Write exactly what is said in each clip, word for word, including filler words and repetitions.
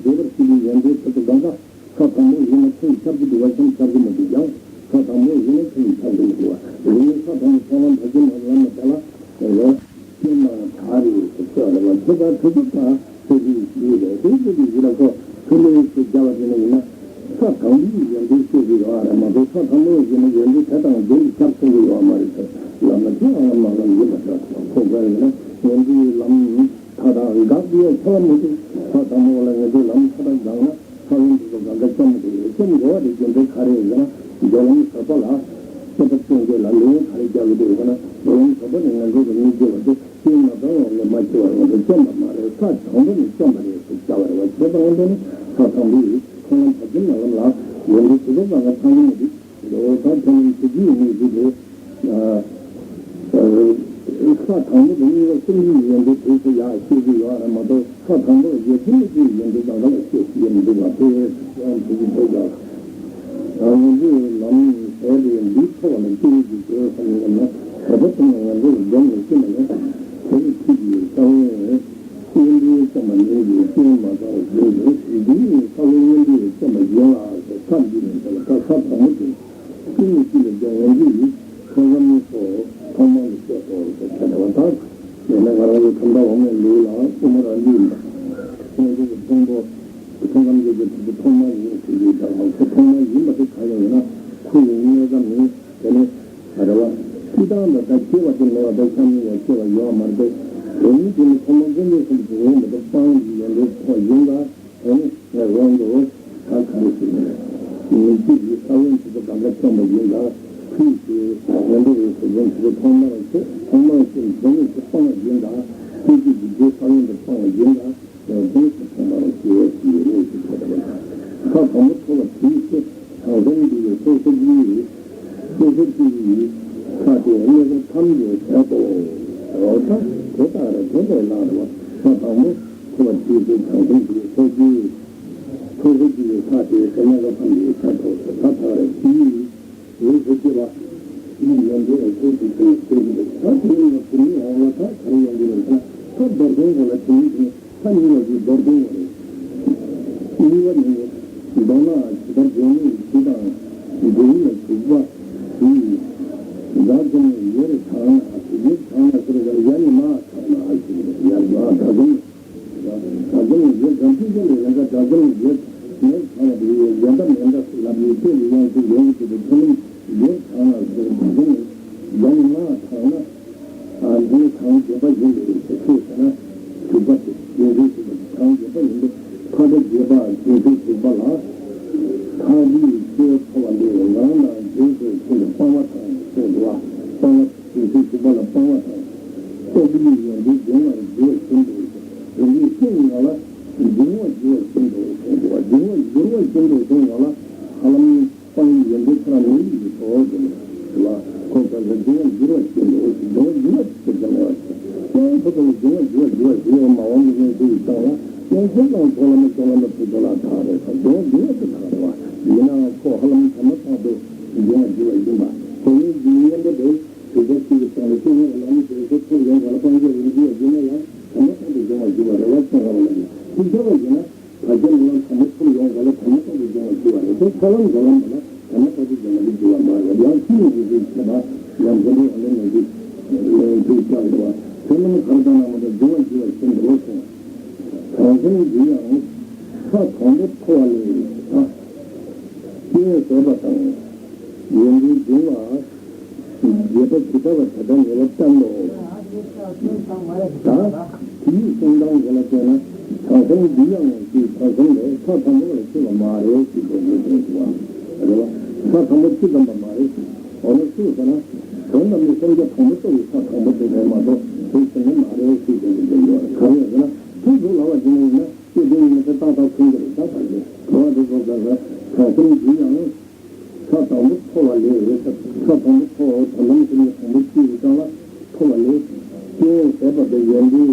བདེ་བར་གཤེགས་པའི་ཡོན་ཏན་དེ་ཚོ་གང་ག་ས་དང་པོ་ཡིན་ན་ཁོ་ཡི་ཁྱབ་ཀྱི་འདུག་བ་ཀྱང་ཁྱབ་ཀྱི་མི་འདུག་ཀྱང་། ས་དང་པོ་ཡིན་ན་ཁོ་ཡི་ཁྱབ་ཀྱི་མི་འདུག་བ། རིག་གནས་ས་དང་པོ་མཐོང་ལམ་ཕར་ཕྱིན་མ་ལམ་ལ་བལྟ་ལ། ཡོད། སྐྱོན་མ་ཐག་རེད་ཟེར་ལ་བ་ཁྱད་པར་དུ་ཚོགས་དང་དེ་དུས་ཡིད་ལས་དེ་དེ་དུས་ཡིད་ལ་ཁོ་ཚུར་ལོས་སུ་རྒྱ་བ་དེ་ནི་ཡིན་ན། ས་དང་པོའི་ཡོན་ཏན་ཤེས་ཀྱི་ཡོད་རེད་མ་གཏོགས་ས་དང་པོ་ཡིན་ན་ཡོན་ཏན་དེ་དང་རྒྱུན་དུ་ཁྱབ་སོང་གི་ཡོད་མ་རེད་ཟེར་ལབ་ན་དེ་ཨ་ལམ་ཨ་ལམ་ཡིན་པ་འདྲ་ཁོ་དགོས་ཡིན་ན་ངན་འགྲོའི་ལམ་ད་དང་འགག་པའི་ཁྱད་པར་མི་འདུག་ས་དང་པོ་ལ་ངན་འགྲོའི་ལམ་ཐ་དང་འགག་ན། ས་བོན་དེ་ཚོ་གང་ག་བཅོམ་དགོས་ཡོད། བཅོམ་དགོས་པ་དེ་རྒྱུ་མཚན་ག་རེ་ཡིན་ཟེར་ན། སྦྱོར་ལམ་བཟོད་པ་ལ་སྐྱེ་བ་སྐྱོང་མཁན་ལ་ལན་ག་རེ་རྒྱག་གི་འདུག་ཟེར་ན། སྦྱོར་ལམ་བཟོད་པ་ནི་ངན་འགྲོ་གི་གཉེན་སྐྱེ་བ་དེ་རྐྱེན་མ་ཚང་བ་ལས་མ་སྐྱེ་བར་ང་ཚོ་བཅོམ་པ་མ་རེད། ས་དང་པོ་ནས་བཅོམ་པ་རེད་ཟེར་བྱ་བ་རེད་བ། བྱས་པ་ང་ཚོ་ནི་ས་དང་པོའི་མཐོང་ལམ་ཕར་ཕྱིན་མ་ལམ་ལ་ཡོན་ཏན་དེ་ཚོ་གང་ག་ཚང་གི་མི་འདུག་འོ་ད་དེ་ནི་དེ་རྒྱུའི་གནས་ཚུལ་དེ། ས་དང་པོ་དེ་གཉིས་ཀ་སེམས་ཉིད་ཡོན་ཏན་དེ་ཚོ་ཡག་ཤེས་ཀྱི་ཡོད་རེད་མ་གཏོགས་ས་དང་པོ་ལ་ཡོད་ཚུལ་མི་ཚུལ་ཡོན་ཏན་གང་ག་ལ་ཤེས་ཀྱི་ཡོད་མི་འདུག་པ་དེ་ཡང་དེ་ཀྱི་ཐོག་ཀྱང་ང་ཚོའི་ལམ་ཟེར་དེ་འདིའི་ཐོག་ལ་སྐྱེ་ཡོད་ཀྱི་དགོས་བསམ་ཡོད་ན་ག་པ་ཐུབ་ན་ང་ཚོ་ལ་འཛོམས་ནས་ཤེས་ན་ཡང་དེ་ནི་ཁྱེད་ཀྱི་ས་བོན་གཉེན་པོའི་བཅོམ་པ་ནི་ཡོད་ཅན་མ་ཚང་བ་ཡོད་ཅན་འདིའི་ས་བོན་གཉེན་པོའི་བཅོམ་པ་ཡིན་ལ་ཟེར་ཐབས་འདི་ནས་ཟེར་ལ་ད་ས་དང་པོ་དེ། ཀུན་ནས་ཀུན་ལས་ཀྱང་ངོམས་ཀྱི་ཡིད། ཐོས་བསམ་སོགས་ཐོག་མར་ནི་བཤད་དོ་ཞེས་བྱ་བ་དང་། ཡང་ན་ང་རང་གི་ཁམས་དྭངས་མའི་ལུགས་ལ་དབུ་མ་རང་ལུགས་ལ། ཁོང་ཚོ་གི་ཕུང་པོ་ཕུང་ཁམས་ཀྱི་གི་ཐོག་ཐོག་མ་ཡིན་ཞེས་པའི་བདག་དང་ཁོ་ཐོག་མ་ཡིན་པ་དེ་གང་ཡང་ཡིན་ན་ཁོ་ཡི་གནས་སྐབས་ནི་དེ་ནི་ག་རེ་བ། སྤྱི་བཏང་དང་ད་སྐྱེ་བ་དེ་མེད་པ་དང་ཆ་མཉམ་ཡང་སྐྱེ་བ་ཡོད་མ་རེད། དེ་ནི་དེ་ནི་ཐོག་མ་ཀུན་རྫོབ་གསུམ་གྱི་ངོ་མ་དང་སྤང་གི་ཡོན་ཏན་ཐོག་ཡིན་ལ། དེ་ནི་ངས་དབང་དུ་ད་ག་རེ་ཞིག་ནས་མི་གཅིག་གིས་ས་བོན་དེ་ཚོ་གང་ག་བཅོམ་པ་ཡིན་ལ། ཁོས་ཀྱིས་ངན་འགྲོ་བའི་ས་བོན་དེ་ཚོ་ཐོག་མར་ཐོག་མར་ཀྱི་འབྱུང་བ་དེ་སྤང་བ་ཡིན་ལ། ཁོས་ཀྱིས་རྒྱུ་ས་བོན་དེ་སྤང་བ་ཡིན་ལ། དེ་ཚོ་ཐོག་མར་སྐྱེ་བའི་གནས་སུ་ཐོག་མར་ས་དང་པོ་ཐོབ་པ་དེའི་ཚེ་བྱང་སེམས་འདི་ཡི་སོ་སོ་ཀྱི་སོ་སོ་ཀྱི་ས་དེ་གནས་སྐབས་ཐམས་ཅད་ཟད་དོ། འོ་ད་དེ་ལྟར་དེ་ལས་ལངས་པ་ས་དང་པོ། ཐོབ་པ་དེའི་ཚེ་བྱང་སེམས་ཀྱི་ཚོགས་ཀྱི་ཚོགས་གསོག་གི་ས་དེའི་ས་ཉག་ག་ཕམ་པའི་ཆ་ཐོབ་ས་ཐག་རེ་ཀྱི་ལུས་སུ་སྐྱེ་བ་ཡིན་ཡོན་ཏན་ལ་ཚོགས་ཀྱི་ཚེ་ཚེ་གི་ས་དེའི་ནང་དུ་མི་འོང་བ་ད་ག་རེ་ཡོང་གི་རེད་ཟེར་ན་ཐོབ་འདོར་དོན་གོ་ལ་དེ་ཉིད་དེ་ས་ཉིད་ལ་ཀྱི་འདོར་དོན་གོ་རེད། གཉིས་པ་ནི་མདོར་ན་ཇི་ལྟར་འབྱུང་གནས་ཇི་དང་འབྲས་བུ་ལ་འཇུག་པ་ཡིན། དགྲ་བཅོམ་ནས་ཡུལ་དྲངས་ན་ཡུལ་དྲངས་ན་ཟེར་བ་ཡ་ནི་མ་དྲངས་ན་ཟེར་ཡ་ནི་མ་དྲངས་ན། དགྲ་བཅོམ་ནས་ཡུལ་དྲངས་ཚུལ་ལས་ཡང་དགྲ་བཅོམ་ནས་ཡུལ་མེད་ཚང་བ་དེ་ཡི་ཡོན་ཏན་མེད་འདྲ་ལབ་ཡོད་དེ་ཡི་ཡང་དེ་ཡོང་གི་དེ་ཚོ་ནི་ཡུལ་དྲངས་ན་ཟེར་དགྲ་བཅོམ་ནས་ཡ་ནི་མ་དྲངས་ན། ཨ་ནི་གང་བརྗོད་པ་ཡིན་པའི་ཚེ་ཁྱོད་ཟེར་ན་འཇུག་པ་དེ་ཡིན་ཚུལ་ཞིག་གང་བརྗོད་པ་ཡིན་པའི་ཐ་དད་བརྗོད་པ་ཡིན་ཚུལ་འཇུག་པ་ལ། ཐ་དད་ཆོས་ཐོབ་པ་ལས་ངང་དང་རྗེས་སུ་མཐུན་པའི་སྤང་བ་དང་ཞེས་འདུག་པ། སྤང་བ་ཡིན་ཚུལ་འཇུག་པ་ལ་སྤང་བ་དང་། རྟོགས་པའི་ཡོན་ཏན་འབྱུང་བར་འགྱུར་བ་བཞིན་དུ་ཞེས་འདུག་པ། འབྱུང་བ་འགྱུར་བ་བཞིན་དུ་ཞེས་འདུག་པ། འབྱུང་བ་འགྱུར་བ་བཞིན་དུ་ཞེས་འདུག་པ་ལ་ཧ་ལམ། སྤང་བའི་ཡོན་ཏན་ཁོ་རང་མེད་ཡིན་ཏོ་ཟེར་ནས་ལ་ཁོ་ཚོ་ལ་འབྱུང་བ་འགྱུར་བ་ཞིག་འདུག་འབྱུང་བ་འགྱུར་བ་ཞིག་ཟེར་མེད་པ་ཞིག་ཀྱང་ཁོ་ཚོ་ལ་འབྱུང་བ་འགྱུར་བ་འགྱུར་བ་ཞིག་ཡོད་མ་འོང་གི་གནས་ཚུལ་ཡིན་ཙང་ལ་ཡང་ཁོ་ཚོ་ལ་ཐོག་ལ་མ་ཅོག་ལ་མ་ཕུ་ཚོ་ལ་ཐག་རེད་ས་འབྱུང་བ་འགྱུར་བ་ཞིག་ཐག་རེད་བ། ཡིན་ནའང་ཁོ་ཧ་ལམ་ཐ་མ་ཐག་ཏུ་འབྱུང་བ་འགྱུར་བ་ཡིན་པ་ཁོ་ཡིན་གྱི་གཉེན་པོ་དེ་དུས་ཚོད་གཅིག་གི་སྟེང་ལ་སྐྱེ་དངོས་ལ་ལམ་དེ་ཚོ་ཐུག་ཡོང་ག་ལ་སྤང་བྱ་ཡིན་གྱི་ཡོད་ཡིན་ན་ཡང་ཐ་མ་ཐག་ཏུ་འབྱུང་བ་འགྱུར་བ་རེད་བ་ཁྱོད་རང་ལ་ལ་ཡིན་ཐུག་ཐུབ་པ་ཡིན་ན། བར་ཆད་རྣམས་ཐ་མ་ཐུག་ཡོང་ག་ལ་ཐ་མ་ཐག་ཏུ་འབྱུང་བར་འགྱུར་བ་རེད་དེ་ཁོ་ལམ་འགྲོ་ལམ་མ་ལ་ཐ་མ་ཐག་ཏུ་འབྱུང་བ་ལས་འགྱུར་བ་མ་ཡོང་ཡང་ཤི་ནས་འཇིག་པའི་ཁྱད་པར་ཡང་འཛིན་པའི་འོག་ལས་ནས་འཇིག་ལས་འཇིག་ཀྱང་འགྲོ་བ་དེ་རྣམས་གར་ལྟ་ན་མ་ལ་འབྱུང་བར་འགྱུར་བ་ཞིག་འགྲོ་སོང་། བྱང་སེམས་འདི་ཡང་ས་དང་པོ་ཐོབ་པ་ལས་ད་སྐྱེ་བའི་བཟོད་པ་དང་ཡོན་ཏན་འབྱུང་བ། བརྗོད་པ་ཇི་ལྟ་བ་དེ་ལྟར་ངེས་པར་བསྟན་ཏོ། ད་དེའི་གསུང་སྟངས་འགོ་ལ་བལྟས་ན་བྱང་སེམས་འདི་ཡང་ཅིག་བྱང་སེམས་ལས་ས་དང་པོ་ལ་སྐྱེས་པ་མ་རེད་ཅེས་པའི་ངེས་དོན་ཞུ་བ་རེད་བ། ས་དང་པོ་སྐྱེས་ཙམ་པ་མ་རེད། འོ་ན་སུ་ཟེར་ན་དོན་དམ་པའི་སེམས་རྒྱ་དང་པོ་ལྟ་བུའི་ས་དང་པོ་དེ་རེད་མ་གཏོགས་དེ་ཟེར་ན་མ་རེད་ཅེས་པའི་ངེས་དོན་ཡོད་རེད། ག་རེ་ཡོད་ཟེར་ན་དེ་འདུག་ལབ་པ་ཅིག་ཡིན་ན་སྐྱེས་དོན་ཡིན་ན་དེ་ཏག་ཏག་མཚོན་གྱི་རེད་ད་ག་རེ་གོ་བ་དེ་ཚོ་ཟེར་ས་བྱང་སེམས་འདི་ཡང་། ས་དང་པོ་ཐོབ་པ་ལས་རེད་ས་དང་པོ་ཐོབ་པ་དོན་དམ་ཟེར་ནས་དང་པོ་སྐྱེ་བའི་སྐབས་ལ་ཐོབ་པ་ལས་སྐྱེ་བོ་ཟད་པ་དང་ཡོན་ཏན་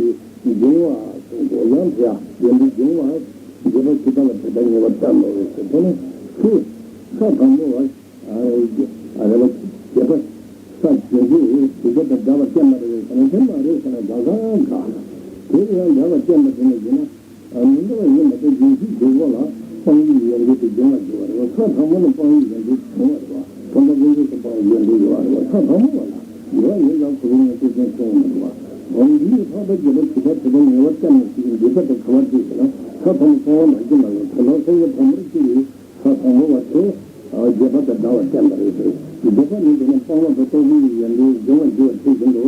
འབྱུང་བ་སོགས་ཡང་དེ་ཡང་ཡོན་ཏན་འབྱུང་བ་བརྗོད་པ་ཇི་ལྟ་བ་དེ་ལྟར་ངེས་པར་བསྟན་ཏོ་ཟེར་དེ་ནི་ཁོས་ས་དང་པོ་བ་རེད་བ་བརྗོད་པ་ས་བརྗོད་པའི་དུས་ཚོད་དང་འདྲ་བ་བསྟན་པ་རེད་ཟེར་ན་དེ་མ་རེད་ཟེར་ན་འདྲ་ས་འདྲ་དེ་ཡང་འདྲ་བ་བསྟན་པ་དེ་ནི་ཡིན་ན། མི་འདྲ་བ་ཡིན་མ་གཏོགས། རྒྱུན་མཐུད་དགོས་པ་ལ་སྤང་བའི་ཡོན་ཏན་དེ་འབྱུང་བར་འགྱུར་བ་རེད་བ། ས་དང་པོ་ནས་སྤང་བའི་ཡོན་ཏན་བྱུང་བ་རེད་བ། ཐོག་མ་ཀུན་རྫོབ་ཏུ་སྤང་བའི་ཡོན་ཏན་ཡོད་པ་རེད་བ། ས་དང་པོ་བ་ལ་ཡོད་པ་ཡིན་ཙང་གོ་རིམ་ཡང་ཏོག་ཙམ་སོང་བ་མ་རེད་བ། འོ་འདིའི་འཕགས་པ་བརྒྱད་པ་ཇི་ལྟར་དེ་ལྟར་ཉེ་བར་སྟོན་ནས་ཞེས་འདི་ལྟར་དུ་ག་བར་བརྗོད་ཟེར་ན། ས་དང་པོ་མཐོང་ལམ་བར་གྱི་མ་ལ་དོན་དམ་སེམས་ཀྱི་དང་པོར་སྐྱེ་བའི་ས་དང་པོ་བ་དེ། བརྒྱད་པ་དང་འདྲ་བར་བསྟན་པ་རེད་ཟེར། བརྒྱད་པ་ནི་དེ་ནི་སྤང་བ་དང་རྟོགས་པའི་ཡོན་ཏན་འབྱུང་བར་འགྱུར་བ་དེ་བཞིན་དུ་ཟེར།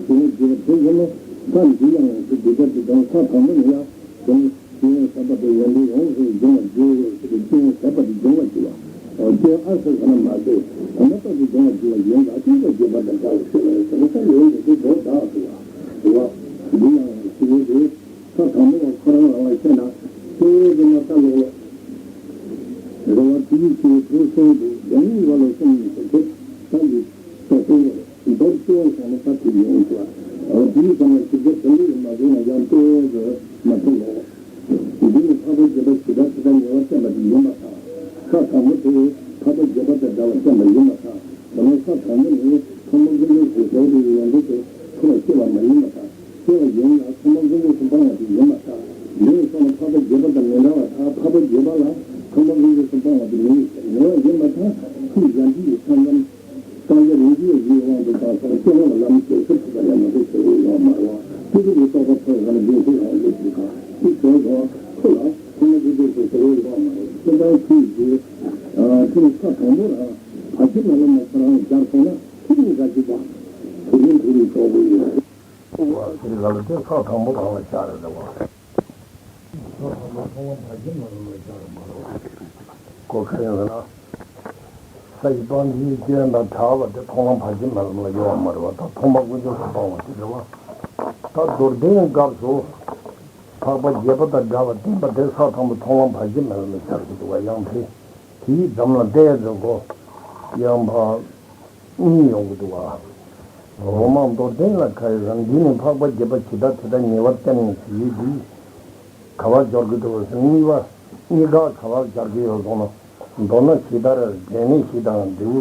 འབྱུང་བར་འགྱུར་བ་དེ་བཞིན་དུ། ས་འདི་ཡང་ཡང་དུ་འདི་ལྟར་དུ་དང་ས་དང་པོ་ནི་ཡང་དེ་ནི་སྐྱེ་བོ་ཟད་པ་དང་ཡོན་ཏན་ཡོངས་སུ་འབྱུང་བར་འགྱུར་བའི་ཕྱིར་སྐྱེ་བོ་ཟད་པ་དེ་འབྱུང་བར་འགྱུར་བ། སྐྱེ་བ་ཨ་ཟེར་ཁ་ན་མ་ཟེར། དེ་ནི་རྟག་ཏུ་འབྱུང་བར་འགྱུར་བ་ཡིན་ལ། སྐྱེ་བ་བརྒྱད་པ་དང་འདྲ་བར་ཤེས་པ་ཡིན་ཟེར་ན། ས་ཡོངས་སུ་འདི་ལྡོག་འདག་ཟེར་བ། འདི་ཡང་སྐྱེ་བོ་དེ། ས་དང་པོ་བ་ཁོ་རང་རང་ལ་བཤད་ན། སྐྱེ་བོ་དེ་མ་ལྟ་ལོག་ལོག་རེ་བ་དེ་ཡིས་སྐྱེ་བོ་དེ་གསུངས་འདུག་ཡང་གཉིས་པ་ལ་གསུངས་ནས་ཟེར་ཏེ། ད་ཡིས་ཟེར་ཏེ་མདོར་སྐྱེ་བོ་བྱུང་ན་ས་དེ་ཡིན་ཟེར་བ། དེ་ཡིས་ཀྱང་ཞིབ་ཆ་ཟེར་ལུགས་མ་བྱུང་ན་ཡང་སྐྱེ་བོ་དེ་མ་ལྟ་ལོག་འདི་ནི་འཕགས་པ་བརྒྱད་པ་ཇི་ལྟར་དེ་ལྟར་ཉེ་བར་བསྟན་པ་དེ་ཡིན་པར་ཐལ། ས་དང་པོ་དེ་འཕགས་པ་བརྒྱད་པ་དང་འདྲ་བར་བསྟན་པ་ཡིན་པར་ཐལ། འོ་ན་ས་དང་པོ་ནི་ཐོག་མ་ཀུན་རྫོབ་ཀྱི་ཟད་པའི་ཡོན་ཏན་དེ་ཐོབ་པར་བྱེད་པ་མ་ཡིན་པར་ཐལ། སྐྱེ་བ་ཡིན་ལ་ཐོག་མ་ཀུན་རྫོབ་ཏུ་སྤང་བ་དེ་ཡིན་པར་ཐལ། འདི་ནི་སོང་ན་འཕགས་པ་བརྒྱད་པ་དང་མི་འདྲ་བར་ཐལ། འཕགས་པ་བརྒྱད་པ་ལ་ཐོག་མ་ཀུན་རྫོབ་ཏུ་སྤང་བ་དེ་མིན་ཟེར། ཉེ་བ་ཡིན་པར་ཐལ། ཐུགས་གཞན་དྲིང་གི་ས་མཚམས་བསམ་གཏན་རིགས་བཞིའི་དབང་དུ་བཏང་སྟེ་སྐྱེ་བོ་ལ་ལམ་ཞེས་ཟེར་ཐུབ་པ་ལས་མ་གཏོགས་ཞེས་པའི་ཡོད་མ་རེད་བ། སྐྱེ་སྒྲིབ་ཀྱི་རྟོག་པ་ཐོབ་པ་ན་འདི་ཚོ་ཡང་ལེགས་ཤིག་གང་ཞིག་བྱུང་སོང་། ཁོ་ལ་ཐོག་མ་ཀུན་རྫོབ་ཏུ་ཟེར་བའི་ཡོད་མ་རེད། ཁྱེད་རང་ཁུལ་གྱིས་ཁྱེད་ནི་ས་དང་པོ་རང་བར་ཆད་མེད་ལམ་ལ་ཁོ་རང་སྦྱར་སོང་ན་ཁྱེད་ནི་འགའ་ཞིག་པ་དེ་རིང་དེ་རིང་ཆོག་གི་ཡོད། ཨོ་ཟེར་ག་ལ་དེ་ས་དང་པོ་རང་ལ་སྦྱར་རེད་བ། ས་དང་པོ་མཐོང་ལམ་བར་ཆད་མེད་ལམ་ལ་སྦྱར་མ་རེད། གོ་ག་རེ་ཟེར་ན། ས་ཡི་སྤང་བྱའི་སྐྱོན་དང་བྲལ་བ་དེ་མཐོང་ལམ་བར་ཆད་མེད་ལམ་ལ་ཡོད་པ་མ་རེད་བ། ད་ཐོག་མ་ཀུན་རྫོབ་ཏུ་སྤང་བ་དེ་རེད་བ། ད་མདོར་བསྟན་སྐབས་སུ་འཕགས་པ་བརྒྱད་པ་དང་འདྲ་བར་བསྟན་པ་དེ་ས་དང་པོ་མཐོང་ལམ་བར་ཆད་མེད་ལམ་ལ་སྦྱར་གྱི་འདུག་བ། ཡང་དེ་དེའི་འཛམ་ལ་བལྟས་ཚེ་གོ་ཡང་བ། གཉིས་ཡོང་གི་འདུག་བ། འོ་མ་མདོར་བསྟན་ལ་ག་རེ་ཟེར་ན། འདི་ནི་འཕགས་པ་བརྒྱད་པ་ཇི་ལྟར་དེ་ལྟར་ཉེ་བར་བསྟན་ནས་ཞེས་པ་འདི་ག་པར་སྦྱར་གྱི་འདུག་ཟེར་ན། གཉིས་པ་གཉིས་ཀ་ག་པར་སྦྱར་གྱི་ཡོད་སོང་ན། མདོར་ན་ཇི་ལྟར་འབྲས་གནས་བཞི་དང་འབྲས་བུ་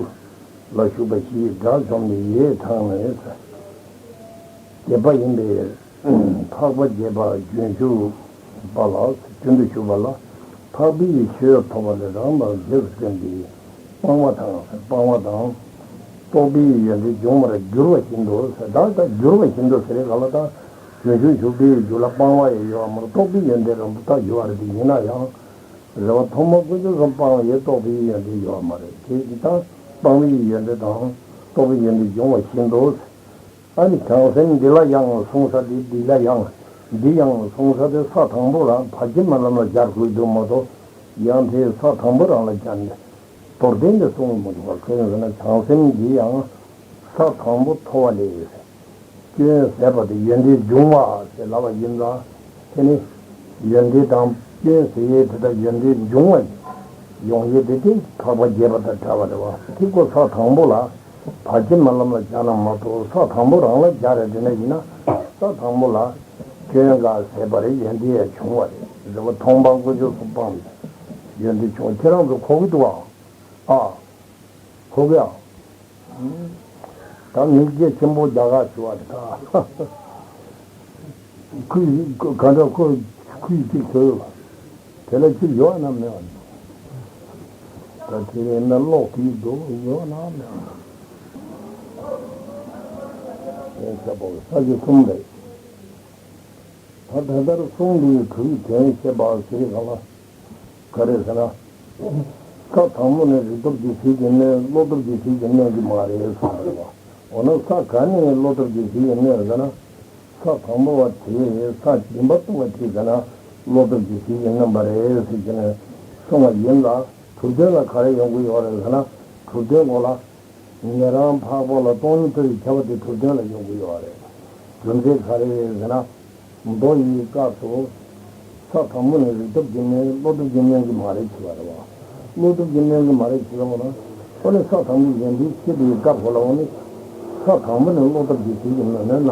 ལ་ཞུགས་པ་བཞིའི་དགྲ་བཅོམ་པའི་ཡིད་དྲངས་ནས་བརྒྱད་པ་ཡིན་པས། འཕགས་པ་བརྒྱད་པ་རྒྱུན་ཞུགས་པ་ལ། རྒྱུན་དུ་ཞུགས་པ་ལ་འཕགས་པའི་ཆོས་ཐོབ་པ་ལས་རང་དང་རྗེས་སུ་བརྟེན་པའི་སྤང་བ་དང་། སྤང་བ་དང་། རྟོགས་པའི་ཡོན་ཏན་འབྱུང་བར་འགྱུར་བ་བཞིན་དུ་ཟེར། ད་ལྟ་འགྱུར་བ་བཞིན་དུ་ཟེར་ག་ལ། ད་རྒྱུན་ཞུགས་ཞུགས་པའི་རྒྱུ་ལ་སྤང་བ་ཡང་ཡོད་པ་མ་རེད། རྟོགས་པའི་ཡོན་ཏན་རང་དུ་ད་ཡོད་པ་རེད། དེ་ཡིན་ན་ཡང་རེ་བ་ཐོག་མ་ཀུན་རྫོབ་སུ་སྤང་བ་ཡི་རྟོགས་པའི་ཡོན་ཏན་ཡོད་པ་མ་རེད། དེ་ད་སྤང་བའི་ཡོན་ཏན་དང་རྟོགས་པའི་ཡོན་ཏན་འབྱུང་བ་བཞིན་དུ། ཨ་ནི་བྱང་སེམས་འདི་ལ་ཡང་གསུང་ས་དེ། འདི་ལ་ཡང་། འདི་ཡང་གསུང་ས་དེ་ས་དང་པོ་རང་བར་ཆད་མེད་ལམ་ལ་སྦྱར་དགོས་འདུག་མ་གཏོགས། ཡང་དེ་ས་དང་པོ་རང་ལ་སྦྱར་ནས་མདོར་བསྟན་དེ་གསུངས་མི་འདུག་བ། གང་ཡིན་ཟེར་ན། བྱང་སེམས་འདི་ཡང་ས་དང་པོ་ཐོབ་པ་ལས་སྐྱོན་ཟད་པ་དེ་ཡོན་ཏན་འབྱུང་བ་ཟེར་ལབ་པ་ཡིན་ཙང་། དེ་ནི་ཡོན་ཏན་དང་སྐྱོན་ཟད་ཡས་དེ་དག་ཡོན་ཏན་འབྱུང་བ་ཡོང་ཡས་དེ་དེ་འཕགས་པ་བརྒྱད་པ་དང་འདྲ་བ་རེད་བ། དེ་ཀོ་ས་དང་པོ་ལ་བར་ཆད་མེད་ལམ་ལ་སྦྱར་ན་མ་གཏོགས། ས་དང་པོ་རང་ལ་སྦྱར་རེད། དེ་ན་ཡིན་ན་ས་དང་པོ་ལ་སྐྱོན་འགའ་ཟད་པ་རེད། ཡོན་ཏན་ཡང་བྱུང་བ་རེད། རེད་བ། མཐོང་སྤང་ཀུན་རྫོབ་སུ་སྤངས་ཏེ་ཡོན་ཏན་བྱུང་། ཁྱེད་རང་ཚོ་གོ་གི་འདུག་ཨ། ཨ། གོ་གི་ཨ། ད་མི་སྐད་ཆེན་པོ་རྒྱག་ག་ཞུ་བ་རེད་ད། ཁོས་ག་འདྲ་ཁོ་ཁོས་ཅིག་ཟེར་བ། དེ་ལ་ཅིག་ཡོད་ན་མེད་པ། ད་དེ་རེད་ན་ཀློག་གི་འདུག་ཡོད་ན་མེད་པ། དེ་ས་པོ་ས་བཅད་གསུམ་རེད། ད་ད་ལྟར་གསུངས་པའི་གྲུབ་དོན་བཤད་པ་ཟེར་ག་ལ། ག་རེ་ཟེར་ན། ས་དང་པོ་ནི་རིགས་སྟོབས་ཀྱི་ཚུལ་གྱིས་གནོན། བློ་སྟོབས་ཀྱི་ཚུལ་གྱིས་གནོན་གྱི་མ་རེད་གསུངས་པ་རེད་བ། འོ་ན་ས་ག་ནས་བློ་སྟོབས་ཀྱི་ཚུལ་གྱིས་གནོན་ཟེར་ན། ས་དང་པོ་བ་དེ་ས་སྦྱིན་པ་བཏུང་བ་དེ་ཟེར་ན་བློ་སྟོབས་ཀྱི་ཚུལ་གྱིས་གནོན་པ་རེད་ཟེར་གྱི་ནས་གསུངས་པ་ཡིན་ལ། གྲུབ་དོན་ལ་ག་རེ་ཡོང་གི་ཡོད་རེད་ཟེར་ན། གྲུབ་དོན་གོ་ལ། ཉན་རང་འཕགས་པ་ལ་སྟོང་ཉིད་རྟོགས་པའི་ཁྱབ་པ་དེ་གྲུབ་དོན་ལ་ཡོང་གི་ཡོད་རེད། རྒྱུ་མཚན་ག་རེ་རེད་ཟེར་ན། མདོ་ཡི་སྐབས་སུ་ས་དང་པོ་ནི་རིགས་སྟོབས་ཀྱིས་གནོན། བློ་སྟོབས་ཀྱིས་གནོན་གྱི་མ་རེད་ཅེས་པ་རེད་བ། བློ་སྟོབས་ཀྱིས་གནོན་གྱི་མ་རེད་ཅེས་པ་ན། ཨོ་ནི་ས་དང་པོའི་ཡོན་ཏན་བཤད་པའི་སྐབས་སུ་ལ་ཨོ་ནི་ས་དང་པོ་ནི་བློ་སྟོབས་ཀྱི་ཚུལ་གྱིས་གནོན་ན།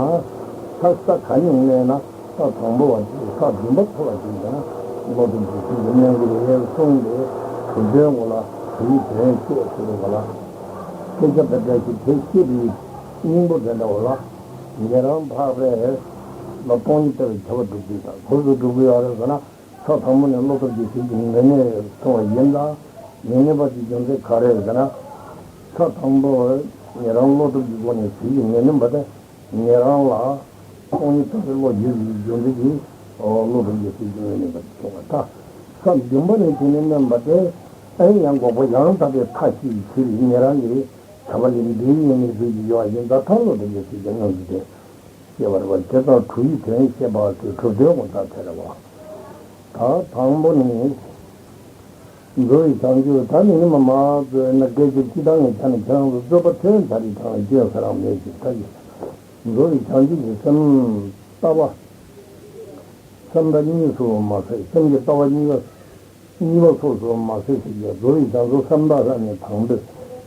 ས་ས་ག་ནས་གནོན་ན་ས་དང་པོ་བ་དེ་ས་སྦྱིན་པ་ཐོབ་པ་དེ་ཡིན་ན་བློ་སྟོབས་ཀྱི་ཚུལ་གྱིས་གནོན་གྱི་རེད་གསུངས་ཏེ། གྲུབ་དོན་གོ་ལ་གྲུབ་དོན་བཤད་ཟེར་བ་ལ། སྐད་ཆ་དེ་འདྲ་ཞིག་དེ་བཤད་པའི་སྙིང་པོ་དེ་འདྲ་བ་ལ། ཉན་རང་འཕགས་པས་ ལ་སྟོང་ཉིད་ལྟ་བའི་ཁྱབ་པ་སྒྲུབ་དགོས་དང་། སོ་སོ་སྒྲུབ་དགོས་ཡ་རེད་ཟེར་ན། ས་དང་པོ་ནས་བློ་སྟོབས་ཀྱི་ཚུལ་གྱིས་མི་གནས་གསུངས་པ་ཡིན་ད། མི་གནས་པ་དེ་རྒྱུ་མཚན་ག་རེ་རེད་ཟེར་ན། ས་དང་པོ་ཉན་རང་བློ་སྟོབས་ཀྱི་སྒོ་ནས་ཚུལ་གྱིས་མི་གནས་པ་དེ། ཉན་རང་ལ་སྟོང་ཉིད་ལྟ་བའི་བློ་ཡོད་པའི་རྒྱུ་མཚན་གྱིས་བློ་སྟོབས་ཀྱི་ཚུལ་གྱིས་མི་གནས་པ་དེ་གསུངས་པ་ད། ས་བདུན་པ་ནས་དེ་ནས་བསྣན་པ་དེ། ཨེ་ཡང་འགོག་པ་ཡང་དག་པའི་མཐའ་ཞེས་བྱ་བའི་ཉན་རང་གི་ཁྱབ་པ་ལས་འདས་ཡོད་མིན་ཚུལ་གྱིས་ཡོད་པ་ཡིན་ད། ཐལ་བློ་སྟོབས་ཀྱི་ཚུལ་གྱིས་སྣང་ཚུལ་དེ། ཤེས་པར་བ་དེ་དང་དྲུག་ཡི་དོན་བཤད་པ་དེ་གྲུབ་དོན་ངོ་མཚར་ཐལ་བ། ད་དང་པོ་ནི། རྫོགས་པའི་བྱང་ཆུབ་ད་ནི་ཉི་མ་མ་རྫོགས་ན་སྐད་ཅིག་གཅིག་དང་ངེས་ཆ་ནས་ཁྱེད་རང་ཚོ་རྩོད་པ་ཐོན་ཚར་རེད། དང་སྐྱོན་ས་རང་མེད་ཅིག་ད་ཡིན། རྫོགས་པའི་བྱང་ཆུབ་ཀྱི་སེམས་ལྟ་བ། སེམས་ལྟ་གཉིས་སུ་མ་ཟད་སེམས་ཀྱི་ལྟ་བ་གཉིས་པ། གཉིས་པ་སོ་སོར་མ་ཟད་ཟེར་གྱི། རྫོགས་པའི་བྱང་ཆུབ་སེམས་ལྟ་ལ་ནི་དང་པོས།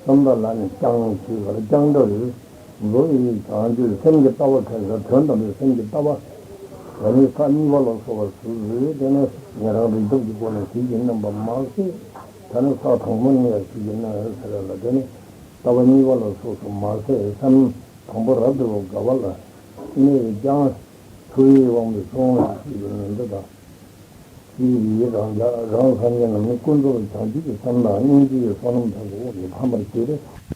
སེམས་ལྟ་ལ་ནི་རྐྱང་ཞེས་པར་རྐྱང་འདྲ་རེད། རྫོགས་པའི་བྱང་ཆུབ་སེམས་ཀྱི་ལྟ་བ་ཁ་སང་དོན་དམ་པའི་སེམས་ཀྱི་ལྟ་བ། ད་ནི་ས་གཉིས་པ་ལ་སོགས་པ་སུ་རེད། དེ་ནི་ཉན་རང་རིག་སྟོབས་ཀྱི་སྒོ་ནས་ཚུལ་གྱིས་བསྣན་པ་མ་ཟད། ད་ནི་ས་དང་པོ་ནས་ཡང་ཚུལ་གྱིས་བསྣན་ཟེར་ལ། དེ་ནི་ལྟ་བ་གཉིས་པ་ལ་སོགས་སུ་མ་ཟད་སེམས་དང་པོ་རབ་ཏུ་དགའ་བ་ལ་གནས་པའི་རྐྱང་། ཆུ་ཡི་དབང་པོས་སོང་ཞེས་པའི་ནི་འདི་དང་། ཅི་ཡི་རང་རྒྱལ་རང་སངས་རྒྱས་རྣམས་ནི། ཀུན་རྫོབ་བྱང་ཆུབ་ཀྱི་སེམས་དང་། སྙིང་རྗེ་ཡི་བསོད་ནམས་ཐམས་ཅད་དབང་གིས་ཕམ་པར་བྱས་ཏེ།